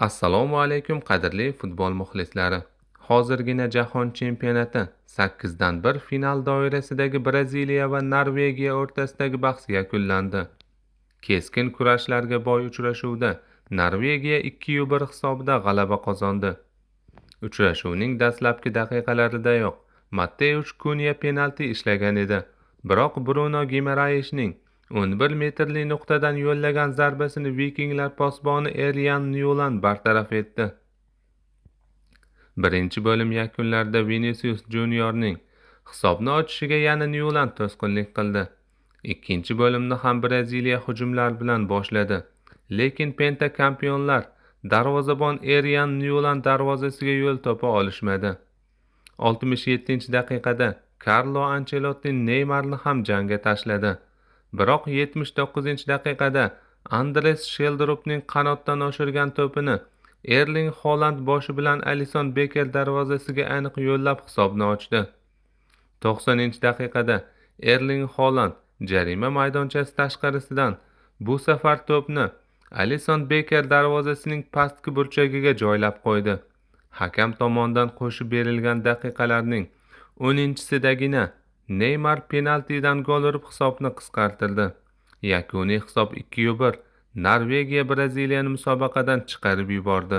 Assalomu alaykum, qadrli futbol muxlislari. Hozirgina Jahon chempionati 1/8 final doirasidagi Braziliya va Norvegiya o'rtasidagi bahs yakunlandi. Keskin kurashlarga boy uchrashuvda Norvegiya 2-1 hisobida g'alaba qozondi. Uchrashuvning dastlabki daqiqalaridayoq Matteush Kunya penalti ishlagan edi. Biroq Bruno Gimarayeshning 11 metrli nuqtadan yo'llagan zarbasini vikinglar posboni Eryan Nyuland bartaraf etdi. Birinchi bo'lim yakunlarida Vinisius Juniorning hisobni ochishiga yana Nyuland to'sqinlik qildi. Ikkinchi bo'limni ham Braziliya hujumlar bilan boshladi. Lekin pentachampionlar darvozabon Eryan Nyuland darvozasiga yo'l topa olishmadi. 67-daqiqada Karlo Anchelotti Neymarni ham jangga tashladi. Biroq 79-daqiqada Andres Sheldrupning qanotdan oshirgan to'pini Erling Holand boshi bilan Alison Beker darvozasiga aniq yo'llab hisobni ochdi. 90-daqiqada Erling Holand jarima maydonchasi tashqarisidan bu safar to'pni Alison Beker darvozasining pastki burchagiga joylab qo'ydi. Hakam tomonidan qo'shib berilgan daqiqalarning 10-sidagina Neymar penaltidan gol urib hisobni qisqartirdi. Yakuniy hisob 2-1. Norvegiya Braziliyani musobaqadan chiqarib yubordi.